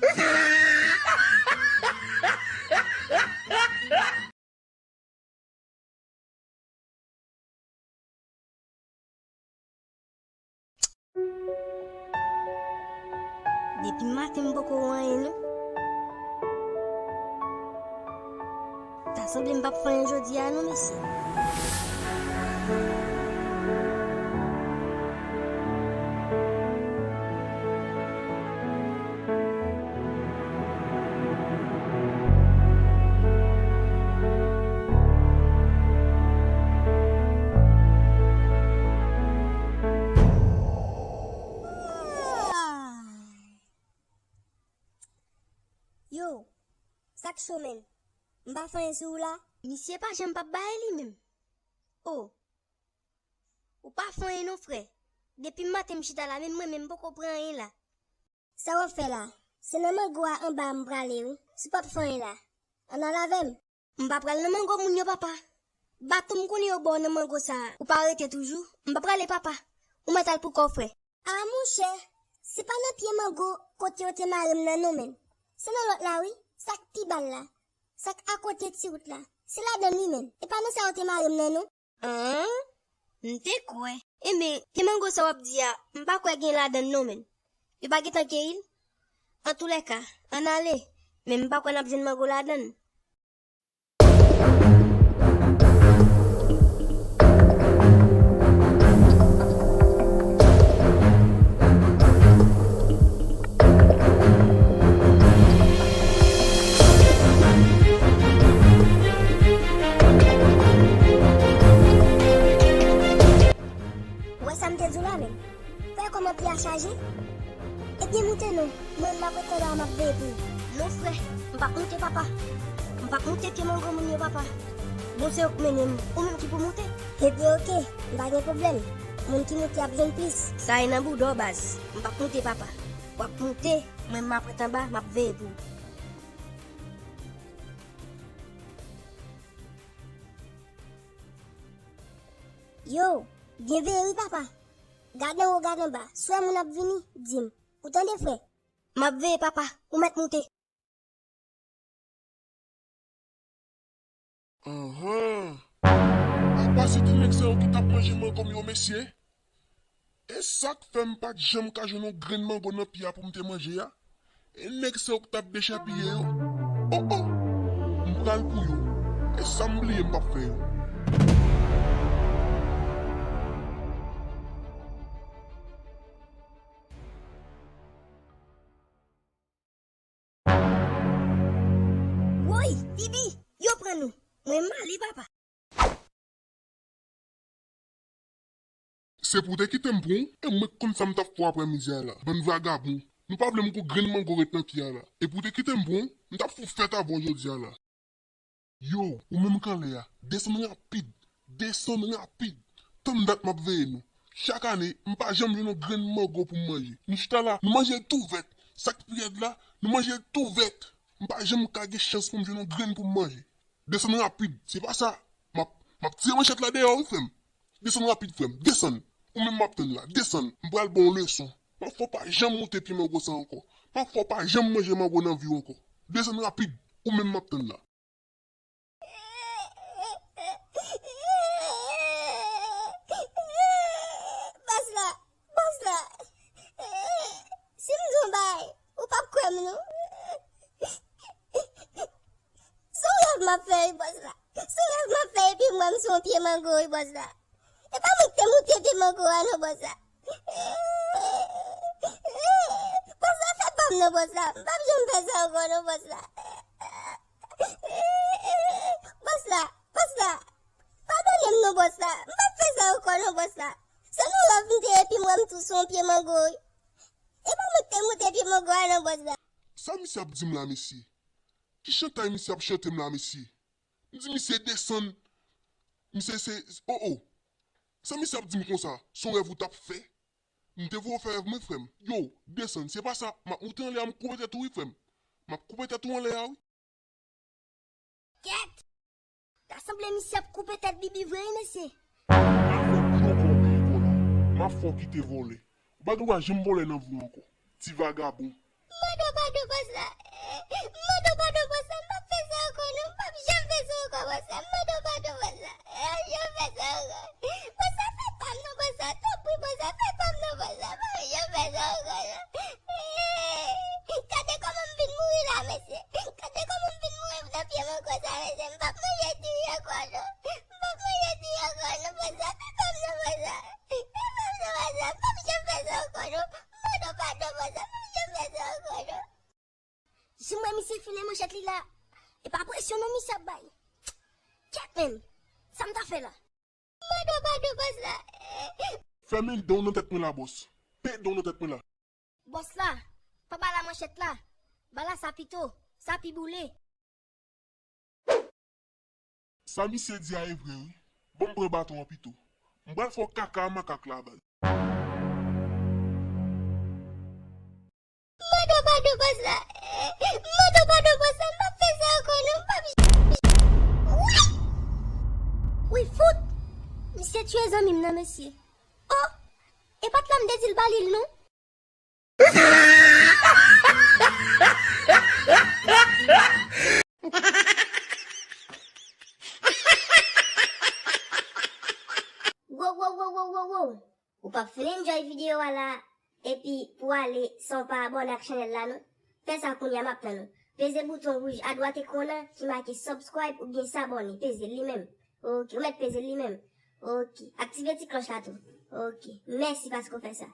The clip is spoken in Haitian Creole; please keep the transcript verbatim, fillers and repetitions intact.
Depi maten m poko wè anyen non. Ta sanble m p ap fè anyen jodi a non, mesye. Yo, sa k cho menm? M pa fè anyen sou ou la? Misye pa janm p ap bay li menm. O, ou pa fè anyen non, frè. Depi maten m chita la, menm mwen menm m poko pran anyen la. Sa w ap fè la? Se nan mango a anba a m prale wi. Si w p ap fè anyen la, ann al avè m. M pa pral nan mango moun yo, papa. Baton m konnen yo ba w nan mango sa a, ou pa rete toujou? M pa prale, papa. Ou mèt al pou kò w, frè. A monchè, se pa nan pye mango kote yo te mare m nan non, menm. Se nan lòt la wi, sa k pi ba l la. Sa k akote ti wout la. Se ladann li menm. E pa nan sa yo te mare m nan non. An? M te kwè. Enben, pye mango sa w ap di a, m pa kwè gen ladann non, menm. Yo pa gentan keyi l? Antoulèka, ann ale. Men m pa kwè n ap jwenn mango ladann. Ou wè sa m te di w la menm? Fè kòman pye a chaje? Ebyen moute non, mwen m ap ret anba a m ap veye pou ou. Non frè, m p ap moute papa. M p ap moute pye mango moun yo papa. Bon se yo k mennen m, ou menm ki pou moute. Ebyen oke, m pa gen pwoblèm. Moun ki moute ap jwenn plis. Sa e nan bouda w baz. M p ap moute papa. W ap moute, mwen m ap ret anba, m ap veye pou ou. Yo, byen veye wi papa. Gad anwo, gad anba. Si w wè moun ap vini, di m. Ou tande frè? M ap veye papa, ou mèt moute. Anhan. Apa se ti nèg sa yo ki t ap manje mango m yo mesye? E sa k fè m pa t janm ka jwenn yon grenn mango nan pye a pou m te manje a? E nèg sa yo k t ap dechapiye yo? O o! M pral pou yo. E sa m bliye m p ap fè yo. Woy, Bibi, yo pran nou. Mwen m ale papa. Se pou w te kite m pran w, e mwen k konn sa m t ap fè w aprè midi a la. Bann vagabon, nou pa vle m gon grenn mango ret nan pye a la. E pou w te kite m pran w, m t ap fè w fèt avè w jodi a la. Yo, ou menm k anlè a, desann rapid, desann rapid. Tann dat m ap veye nou. Chak ane, m pa janm jwenn yon grenn mango pou m manje. Nou chita la, nou manje l tou vèt. Sa k pi rèd la, nou manje l tou vèt. M pa janm ka gen chans pou m jwenn yon grenn pou m manje. Desann rapid, se pa sa. M ap, m ap tire manchèt la deyò wi, frè m. Desann rapid, frè m, desann. Ou menm m ap tann la, desann. M pral ba w yon leson. M ap fè w pa janm moute pye mango sa ankò. M ap fè w pa janm manje mango nan vi w ankò. Desann rapid, ou menm m ap tann la. Bòs la, bòs la. Si m di w yon bagay, ou p ap kwè m non. Se yon rèv m ap fè wi bòs la. Se yon rèv m ap fè epi m wè m sou yon pye mango wi bòs la. E pa mwen ki te moute pye mango a non bòs la. Bòs la fè pa m non bòs la. M p ap janm fè sa ankò non bòs la. Bòs la, bòs la. Padone m non bòs la. M p ap fè sa ankò non bòs la. Se yon rèv m te epi m wè m tou sou yon pye mango wi. E pa mwen ki te moute pye mango a non bòs la. Sa misye ap di m la mesye? Ki chantay misye ap chante m la mesye? M di misye desann. Misye se, o o. Sa misye ap di m konsa? Se yon rèv ou t ap fè? M te voye w fè rèv mwen, frè m. Yo, desann. Se pa sa, m ap moute anlè a, m koupe tèt ou wi, frè m. M ap koupe tèt ou anlè a wi. Kèt! Ta sanble misye ap koupe tèt Bibi vre wi, mesye. M ap fè w kou ankò, veye vòlè. M ap fè w kite vòlè. Ou pa gen dwa janm vòlè nan vi w ankò. Ti vagabon. Mande w padon, bòs la. Mande w padon, bòs la. M p ap fè sa ankò, non. M p ap janm fè sa ankò, bòs la. Mande w padon, bòs la. M p ap janm fè sa ankò. Bòs la, fè pa m non, bòs la. Tanpri, bòs la, fè pa m non, bòs la. M p ap janm fè sa ankò, non. Gade kòman m vin mouri la, mesye. Gade kòman m vin mouri nan pye mango sa, mesye. M p ap manje diri ankò, non. M p ap manje diri ankò, non, bòs la. Fè pa m non, bòs la. Fè pa m non, bòs la. M p ap janm fè sa ankò, non. Mande w padon, bòs la. M p ap janm fè sa ankò, non. Jan m wè misye filen manchèt li la, e pa presyon non misye ap bay. Kèt, menn, sa m ta fè la? Mande w padon, bòs la. Fèmen dan w nan tèt mwen la, bòs. Pete dan w nan tèt mwen la. Bòs la, pa ba la manchèt la. Ba la sa pito, sa pi boule. Sa misye di a e vre, wi. Ban m pran baton an pito. M pral fè w kaka a makak la, baz. Mande w padon, bòs la. Mande w padon, bòs la. M p ap fè sa ankò, non. M p ap. Wi! Wi, fout! Misye tiye zanmi m nan, mesye. Oh! E pa t la m te di l ba li l, non. Wow, wow, wow, wow, wow, wow. Ou p ap fin enjoy videyo a la, epi pou ale san w pa abòne ak chanèl la, non. Fè sa kounye a, m ap tann ou. Peze bouton wouj adwat ekran an ki make subscribe oubyen s'abonner. Peze l li menm. Ok, ou mèt peze l li menm. Ok, aktive ti klòch la tou. Ok, mèsi paske w fè sa.